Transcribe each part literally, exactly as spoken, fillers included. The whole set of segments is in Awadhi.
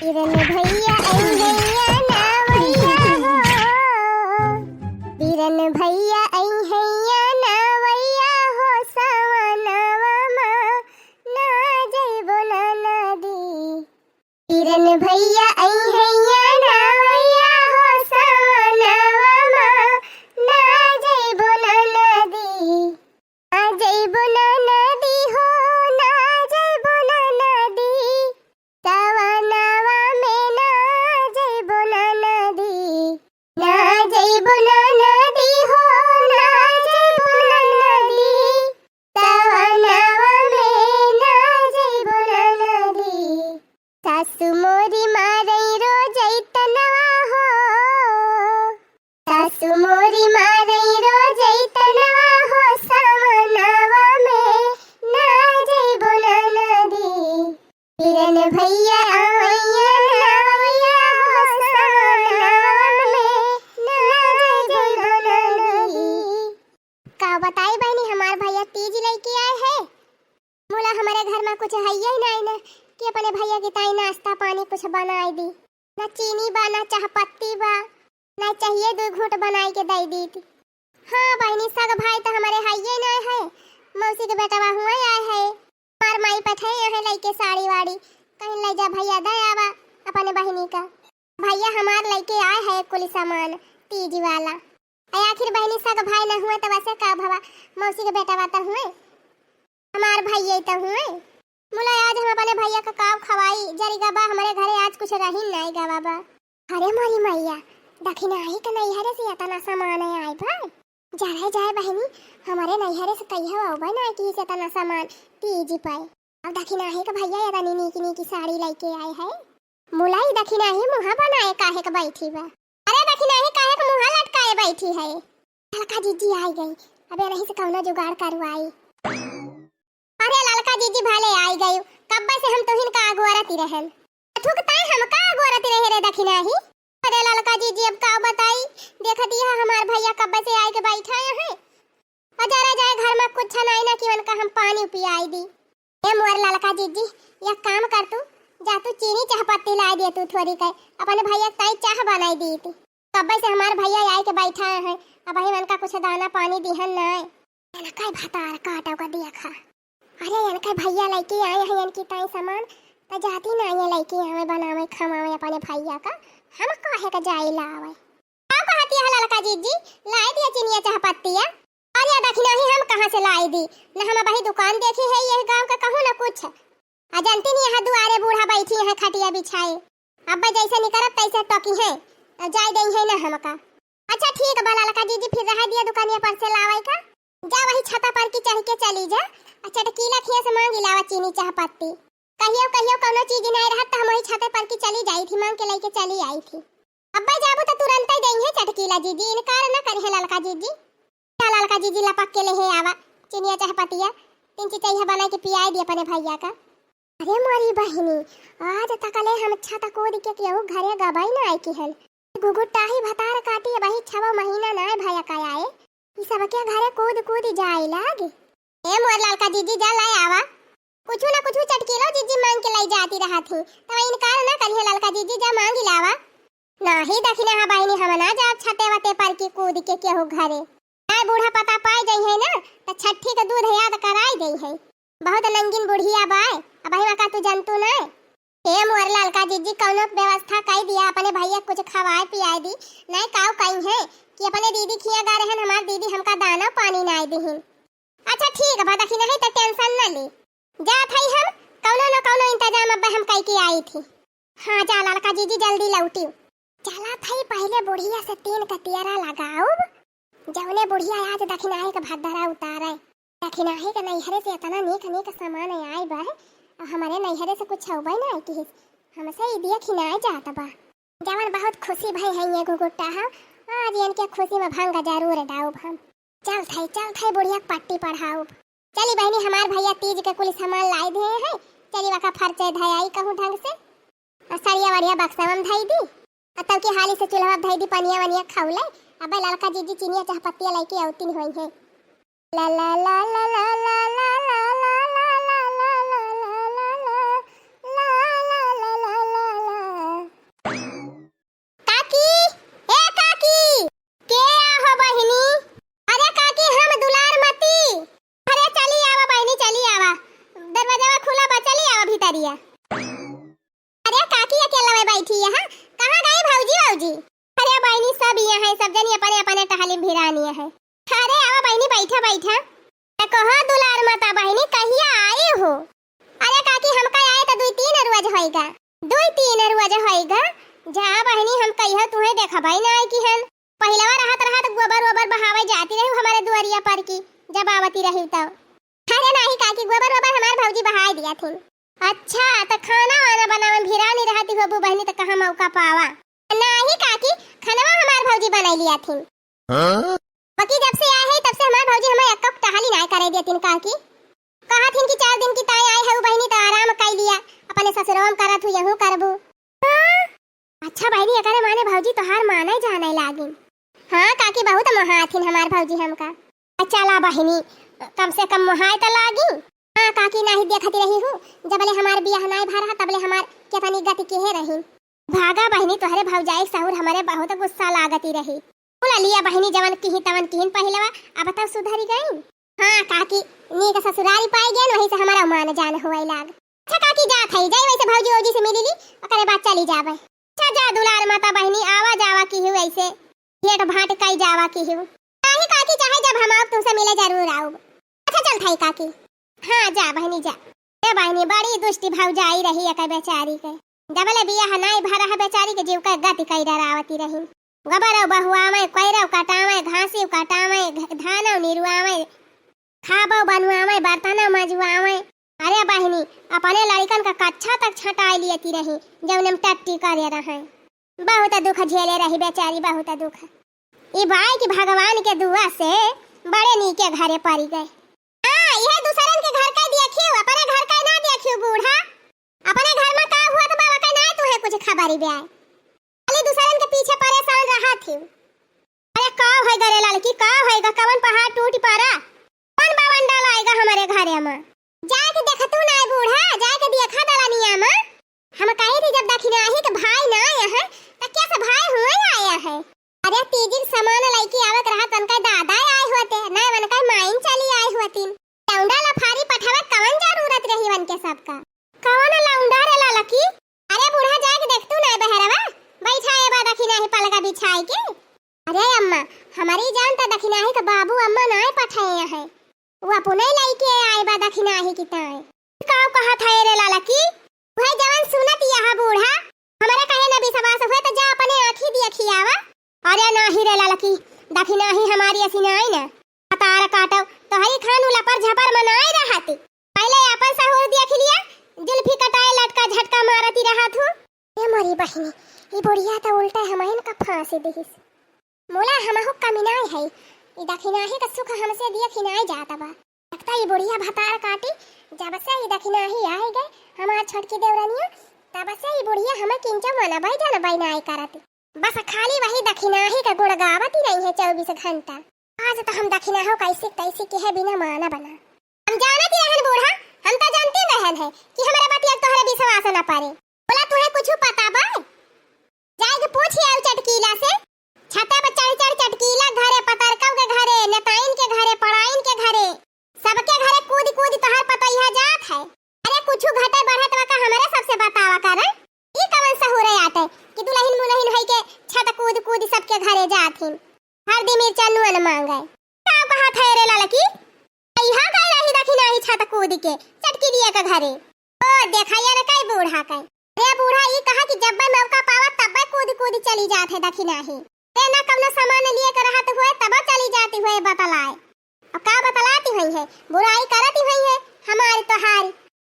किरण भैया अइहैया ना वैया हो, किरण भैया अइहैया ना वैया हो, सवनवा मा ना जइबो ना नदी। किरण भैया अइहैया ना वैया हो, सवनवा मा ना जइबो ना नदी। ना जइबो ना नदी हो, ना जइबो ना नदी, सवनवा में ना जइबो ना नदी। ना जइबो ना नदी हो, ना जइबो ना नदी, सवनवा में ना जइबो ना नदी। सासु मोरी मारई रोजई तनवा हो, सासु मोरी मारई रोजई तनवा हो, सवनवा में ना जइबो ना नदी। किरण भैया अइहैया ना वैया हो, सवनवा में ना जइबो ना नदी। का बताई बहिनी, हमार भैया तीज लइके आए है, मुला हमरे घर मा कुछ हइये नाई न कि अपने भैया के ताई नाश्ता पानी कुछ बनाई दी। ना चीनी बा, ना चाह पत्ती बा, ना चाहिए दुइ घूँट बनाई के दइ दीत। हाँ बहिनी, सग भाई त हमरे हइये नाई है, मौसी के बेटवा हुए आए है, हमार माई पठे है लइके साड़ी वाड़ी, कहिन लइ जा भैया दइ आवा अपने बहिनी का। भैया हमार लइके आए है कुल सामान तीज वाला। अरे आखिर बहिनी सग भाई न हुए त वैसे का भवा, मौसी के बेटवा त हुए, हमार भैया त हुए। मुला आज हम अपने भैया का काव खवाई, जरी गवा हमरे घरे आज कुछ रहिन नाई गवा बा। अरे मोरी मैया, दखिनाही के नैहरे से एतना सामान आए बा। जाए जाए बहिनी, हमरे नैहरे से कहियो अउबे नाई किहिस एतना सामान तीज पे। अब दखिनाही के भैया एतनी नीकी नीकी साड़ी लइके आए है। मुला ई दखिनाही मुँहा बनाए काहे के बैठी बा? अरे दखिनाही काहे के मुँहा लटकाए बैठी है? ललका जीजी आई गई, अब एनही से कउनो जुगाड़ करवाई। अरे ललका जीजी भले आई गई, कब्बे से हम तुहिन का अगोरत ही रहन। थुक ताई हम का अगोरत रहे रे दखिनाही? अरे ललका जीजी अब का बताई, देखत इहा हमार भैया कब्बे से आए के बैठा है। अजरा जाए घर मा कुछ नाई ना कि उनका हम पानी पियाई दी। ए मोर ललका जीजी, एक काम कर तू, जा तू चीनी चाह पत्ती लाई दे तू थोरी के, अपने भैया के ताई चाह बनाई दी थी। कब्बे से हमार भैया आए के बैठा है, अबही उनका कुछ दाना पानी दिहन नाई। एनकै भतार काटो का देखा। अरे एनकै भैया लइके आए हैं एनकी ताई सामान, त जाती नाई है लइके आवे बनावे खवावे अपने भैया का, हम काहे का जाई लावे। का कहती है ललका जीजी, लाई दिया चिनिया चाह पत्तिया। अरे दखिनाही हम कहाँ से लाई दी, न हम अबही दुकान देखी है यह गाँव का कहूँ न कुछ। आ जानती नहीं यहाँ दुआरे बूढ़ा बैठी है खटिया बिछाए, अब्बे जैसे निकरब तैसे टोकी है, त जाए दई है न हमका। अच्छा ठीक बा ललका जीजी, फिर रह दिया दुकानिया पर से लावे का। जा वही छता पर की चढ़ के चली जा, आ चटकीला खिया से मांगी लावा चीनी चाह पत्ती। कहियो कहियो कउनो चीज नाई रहत त हम वही छते पर की चली जाई थी, मांग के लइके चली आई थी। अब्बे जाबू त तुरंतै दई है चटकीला जीजी, इनकार न करी है ललका जीजी। जा ललका जीजी लपक के लेहे आवा चिनिया चाह पतिया, तीन चिचैया बनाई के पियाई दी अपने भैया का। अरे मोरी बहिनी, आज तकले हम छत कूद के केहू घरे गबई नाई किहन। घुघुटाही भतार काटी अबही छव महीना नाई भया का आए, ई सबके घरे कूद कूद जाए लाग। ए मोर ललका जीजी जा लाई आवा, कुछु ना कुछु चटकीलो जीजी मांग के लाई जाती रहत ही, तब इनकार ना करिहे ललका जीजी जा मांगी लावा। नाही दखिना हा बहिनी, हम ना जाब छते वते पर की कूद के केहू घरे। नाय बूढ़ा पता पाए जइहैं ना, त छठी के दूध याद कराई जइहैं। बहुत नंगिन बुढ़िया बाय, अबही वका तू जनतू नाय। हे मोर ललका जीजी, कउनो व्यवस्था कई दिया, अपने भैया कुछ खवाए पियाए दी, नाय काऊ कइहैं कि अपने दीदी खिया गा रहन, हमार दीदी हमका दाना पानी नाय दिहिन। अच्छा ठीक बा, दखिनही त tension न ली। जात हई हम, कउनो न कउनो इंतजाम अब्बे हम कइके आई थी। हाँ, जा ललका जीजी, जल्दी लौटिउ। चलत हई, पहिले बुढ़िया से तीन कतियरा लगाउब। जउने बुढ़िया आज दखिनाही के भद्दरा उतारे। दखिनाही के नैहरे से एतना नीक नीक सामान आए बा, अउ हमरे नैहरे से कुछ अउबे ना किहिस। हमसे ई दिया खिनाए जात बा। जवन बहुत खुशी भई है ये घुघुट्टा हा, आज इनके खुशी में भंग जरूर डाउब हम। चल थई, चल थई, बुढ़िया के पट्टी पढ़ाउब। चली बहिनी, हमार भैया तीज के कुल सामान लाई दिहे हैं, चली वका फरचे धयाई कहूँ ढंग से। आ सरिया वरिया बक्सा में धई दी, आ तब की हाली से चूल्हा धई दी, पनिया वनिया खौले। अबे ललका जीजी चिनिया चाह पत्तिया लइके अउतिन होई है। ला ला ला ला। भिरानी है। अरे आवा बहिनी, बैठा बैठा। त कहो दुलार माता बहिनी, कहिया आई हो? अरे काकी, हमका आए त दुई तीन रोज होइगा, दुई तीन रोज होइगा। जा बहिनी, हम कहियो तुहे देखबई नाई किहन। पहिलवा रहत रहत गोबर ओबर बहावे जाती रही हमरे दुआरिया पर की, जब आवती रही तब। अरे नाही काकी, गोबर ओबर हमार भौजी बहाए दिया थी। अच्छा, त खाना वाना बनावे भिरानी रहती होबू बहिनी, त कहाँ मौका पावा? नाही काकी, खनवा हमार भौजी बनाई लिया थी। हाँ? बाकी जब से आए है तब से हमार भौजी हमें एक टहली नाय करे देतिन काकी। कहत हिन कि चार दिन की ताई आई है बहिनी, त आराम कर लिया, अपने ससुरवा में करत हूँ, यहूँ करबू। हाँ? अच्छा बहिनी, एकरे माने भौजी तोहार माने जाने लागिन। हाँ काकी, बहुत मोहाथिन हमार भौजी हमका। अच्छा ला बहिनी, कम से कम मोहाए त लागी। हाँ काकी, नाही देखती रही हूँ, जबले हमार बियाह नाय भा रहा तबले हमार केतनी गति केहे रही। भागा बहिनी, तोहरे भौजाई के सहूर हमरे बहुत गुस्सा लागती रही। बोला लिया बहिनी, जवन किही तवन किहिन पहिलवा, अब तब सुधरी गई। हाँ काकी, नीक ससुरारी पाई गयन, वही से हमारा मान जान होए लाग। अच्छा काकी, जात है, जाई वैसे भौजी ओजी से मिली ली, ओकरे बाद चली जाबे। अच्छा जा दुलार माता बहिनी, आवा जावा किहू ऐसे, भेंट भांट कई जावा किहू। नाही काकी, चाहे जब हम आउब तुमसे मिले जरूर आउब। अच्छा चल थाई काकी। हाँ जा बहिनी जा। ए बहिनी, बड़ी दुष्टी भौजाई रही एक बेचारी के। जबले बियाह नाई भा रहा बेचारी के जीव के गति कई डरावती रही। गोबरौ बहुआवे, कोइरौ कटावे, घासिउ कटावे, घ-, धानौ निरुआवे, खाबौ बनवावे, बर्तनौ मजुआवे। अरे बहिनी, अपने लड़िकन का कच्छा तक छटाई लियती रही, जौने में टट्टी करे रहे। बहुत दुख झेले रही बेचारी, बहुत दुख। ई बाई कि भगवान के दुआ से बड़े नीके घरे पड़ी गए। हाँ, इहे दूसरन के घर का देखियो, अपने घर का ना देखियो बूढ़ा। अपने घर में का हुआ त बाबा का ना तुहे कुछ खबरी बे आए। खाली दूसरन के पीछे परेशान रहा थी। अरे का होइगा रे ललकी, का होइगा, कवन पहाड़ टूट पड़ा? कौन बावन डाल आएगा हमारे घरे में? जाए के देखतू ना बूढ़ा, जाए के देखा दलनिया में। हम कही थी जब दखिनाही के भाई ना आए हैं, त कैसे भाई हुए आए हैं? अरे तीजिन सामान लइके आवत रहा, तनका दादा आए होते, ना वनका माइन चली आए होतिन। लौंडा लफारी पठावे कवन जरूरत रही वनके सबका? कवन लौंडा रे ललकी? अरे बूढ़ा जाके देखतू ना बहरवा, बैठा है बा दखिनाही पलगा बिछाई के। अरे अम्मा, हमारी जान त दखिनाही के बाबू अम्मा ना पठाए हैं। वो अपने लइके आए बा दखिनाही की ताए। का कहत है रे ललकी? वह जवन सुनत यह बूढ़ा, हमरा कहे न विश्वास हुए त जा अपने आँखी देखी आवा। अरे नाही रे ललकी, दखिनाही हमारी ऐसी नाई न। कतार काटो, तोहरी खानू लपर झपर मनाए रहती। पहले अपन सहूर देख लिया, जुल्फी कटाए लटका झटका मारती रहत हूँ। ए मोरी बहिनी, ई बुढ़िया त उल्टा हमहिन का फांसी दिहिस। मोला हमहू कमी नाई है, ई दखिनाही का सुख हमसे दिया खिनाई जात बा। लगता ई बुढ़िया भतार काटी, जब से ई दखिनाही आए गए हमार छोटकी देवरनिया, तब से ई बुढ़िया हमें किंचो मनबई जनबई नाई करत। बस खाली वही दखिनाही का गुण गावत ही रही है चउबीस घंटा। आज तो हम दखिनाहो कैसे तैसे के है बिना माना बना। हम जानत ही रहन बूढ़ा, हम तो जानते रहन है कि हमारे बतिया तोहरे विश्वास न पड़े। बोला तुहे कुछ पता बा? जाए के पूछ आउ चटकीला से। छते पर चढ़ चढ़ चटकीला घरे, पतरकव के घरे, नेताइन के घरे, पड़ाइन के घरे, सबके घरे कूद कूद तोहार पतोहिया जात है। अरे कुछ घटे बढ़े त का हमरे सबसे बतावा कर। ई कवन सहूरे आटे कि दुलहिन मुलहिन होई के छत कूद कूद सबके घरे जात हिन। हरदी मिर्चा नून मांगे। का कहत है रे ललकी? इहा गए रही दखिनाही छत कूद के चटकीलिया के घरे। ओ देखा यार कई बूढ़ा कई। रे बूढ़ा ई कहा कि जब मौका पावा तब कूद कूद चली जात है दखिनाही। ते ना कौनो सामान लिए के रहत हुए तब चली जाती हुए बतलाए। और का बतलाती हुई है? बुराई करती हुई है हमारी तोहारी।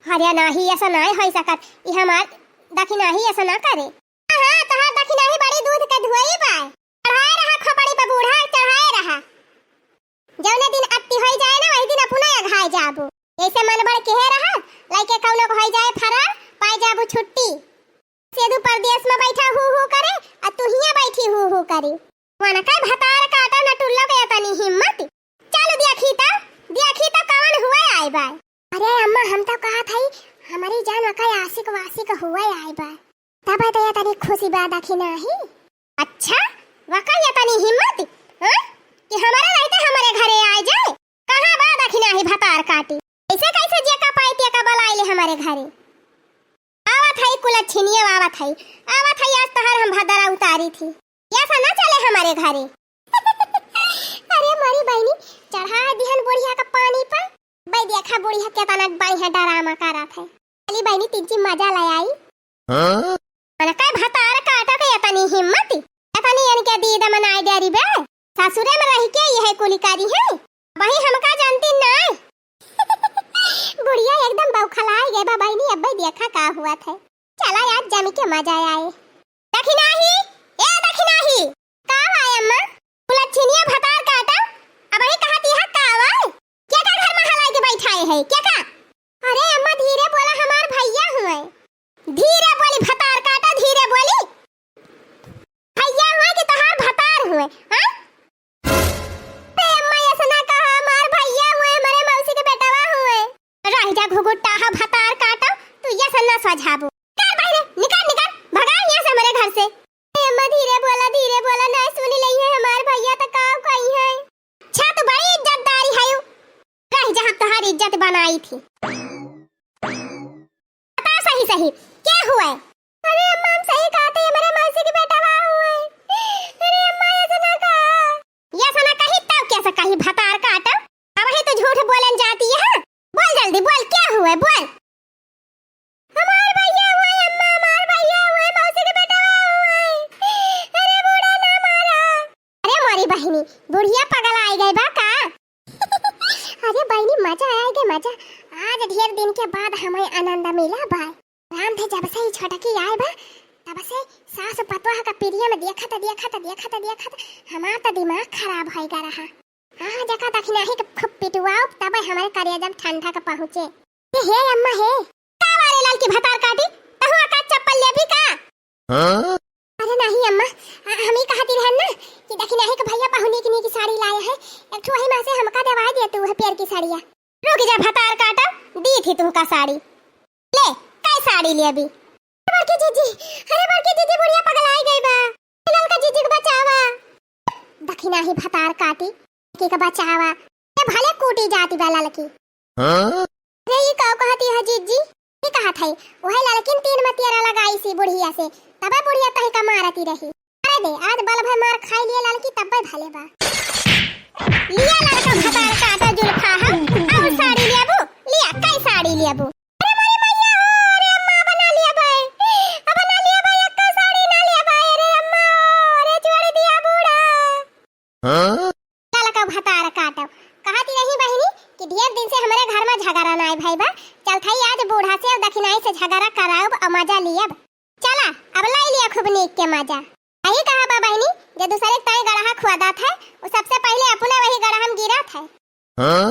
अरे नाही, ऐसा नाही होई सकत। ई हमार दखिनाही ऐसा ना करे। हाँ, हाँ, तोहार दखिनाही बड़ी दूध के धोई बा। चढ़ाए रहा खोपड़ी पे बूढ़ा, चढ़ाए रहा। जौने दिन अत्ती होई जाए ना, वही दिन अपना अघाए जाबू। ऐसे मन बढ़ के रहा, लइके कौनो को होई जाए फरार, पाए जाबू छुट्टी। सेदू परदेस में बैठा हू हू करे, आ तू हियां बैठी हू हू करी। वनका भतार काटा न टुल्लो के तनी हिम्मत। चल देखी त, देखी त कवन हुए आए बा। अरे अम्मा, हम तो कहत हई, हमारी जान वका आशिक वाशिक हुए आए बा। तब तो ये तनी खुशी बा दखिनाही। अच्छा, वका ये तनी हिम्मत, हाँ? कि हमारे रहते हमारे घरे आए जाए? कहाँ बा दखिनाही भतार काटी? ऐसे कैसे जेका पाई तेका बलाइले हमारे घरे? आवत हई कुलच्छिनिया, आवत हई, आवत हई, आज तोहर हम भदरा उतारी थी। ऐसा ना चले हमारे घरे। अरे बहिनी, चढ़ा दिहन बुढ़िया का पानी पर। बई देखा बुढ़िया केतना बढ़िया डरामा करत है। चली बहिनी, तीन चीज मजा ले आई। हाँ? मने कई भतार काटा के एतनी हिम्मत, एतनी इनके दीदा मनाई डेरी बे। ससुरे में रह के यह कुली करी है, वही हमका जानती नाय। बुढ़िया एकदम बौखलाए गए बा बहिनी, अब्बे देखा का हुआ थे। चला यार जमी के मजा आए। दखिनाही, ए दखिनाही, का आए अम्मा? कुलच्छिनिया भतार काटा, अबही कहती है का आए? के का घर में हलाई के बैठाए है, के का? अरे अम्मा धीरे बोला, हमार भैया हुए। धीरे बोली भतार काटा, धीरे बोली। भैया हुए कि तहार भतार हुए, हाँ? अरे अम्मा ऐसा ना कहा, हमार भैया हुए, हमारे मौसी के बेटवा हुए। रह जा घुघुट्टा हा भतार काटा, तू ऐसा ना सझाबू। निकाल बाहर, निकाल, निकाल, भगा यहाँ से हमारे घर से। अरे अम्मा धीरे बोला, धीरे बोला, ना सुनी लई है हमार भैया तो का कही है। अच्छा तू बड़ी इज्जतदारी है यू। रह जा, हम तोहार इज्जत बनाई थी। बता सही सही, क्या हुआ है? अरे अम्मा, हम सही कहते हैं, हमारे मौसी के बेटा बा हुए। अरे अम्मा, ऐसा ना कहा। ये सना कही तब कैसे कही भतार काटा? अब ही तो झूठ बोलन जाती है। बोल जल्दी, बोल, क्या हुआ है, बोल। हमार भैया हुए अम्मा, हमार भैया हुए, मौसी के बेटा हुए। अरे बूढ़ा ना मारा। अरे मोरी बहिनी, बुढ़िया पगल आई गई बा का? अरे बहिनी, मजा आए गे मजा। आज ढेर दिन के बाद हमें आनंद मिला बा। राम थे जब से ही छोटकी आए बा, तब से सास पतोह का प्रिय में देखत, देखत, देखत, देखत हमार तो दिमाग खराब होई गा रहा। हाँ, जका दखिनाही के खूब पिटवाओ, तब हमारे करेजा में ठंडा के पहुँचे। ए, हे अम्मा हे। का बारे लाल की भतार काटी, तहु का चप्पल लेबी का? हाँ? अरे नहीं अम्मा, आ, हम ही कहती रहन ना कि दखिनाही के भैया बहुत नीक नीक साड़ी लाए है, एक ठो वही में से हमका देवाई दे तू है पेर की साड़िया। रुक जा भतार काटा, दी थी तुहका साड़ी। ले, कई साड़ी लेबी? अरे बड़की जीजी, अरे बड़की जीजी, बुढ़िया पगलाई गई बा। ललका जीजी के बचावा। दखिनाही भतार काटी, की के बचावा। ए भले कूटी जाती बा ललकी। हाँ? अरे ई का कहती है जीजी? ई कहत है, वही ललकिन तीन मतियारा लगाई सी बुढ़िया से, तबे बुढ़िया तही का मारती रही। अरे दे, आज बल भर मार खाई लिए ललकी तब्बे भले बा। लिया ललका भतार काटा जुल्फा हा, और साड़ी लेबू, लिया कई साड़ी लेबू। अरे मोरी मैया हो, अरे अम्मा बना लिया भाई, अब ना लिया भाई, अक्का साड़ी ना लिया भाई, अरे अम्मा, अरे छोड़ दिया बूढ़ा। हाँ? ललका भतार काटब। कहती रही बहिनी कि ढेर दिन से हमरे घर में झगड़ा नाय भई बा। चल थाई आज बूढ़ा से और दखिनाही से झगड़ा कराउब और मजा लियब। चला, अब लाई लिया खूब नीक के मजा। यही कहा बा बहिनी, जे दूसरे के ताई गड़हा खोदत है, वो सबसे पहले अपने वही गड़हा में गिरत है। हाँ?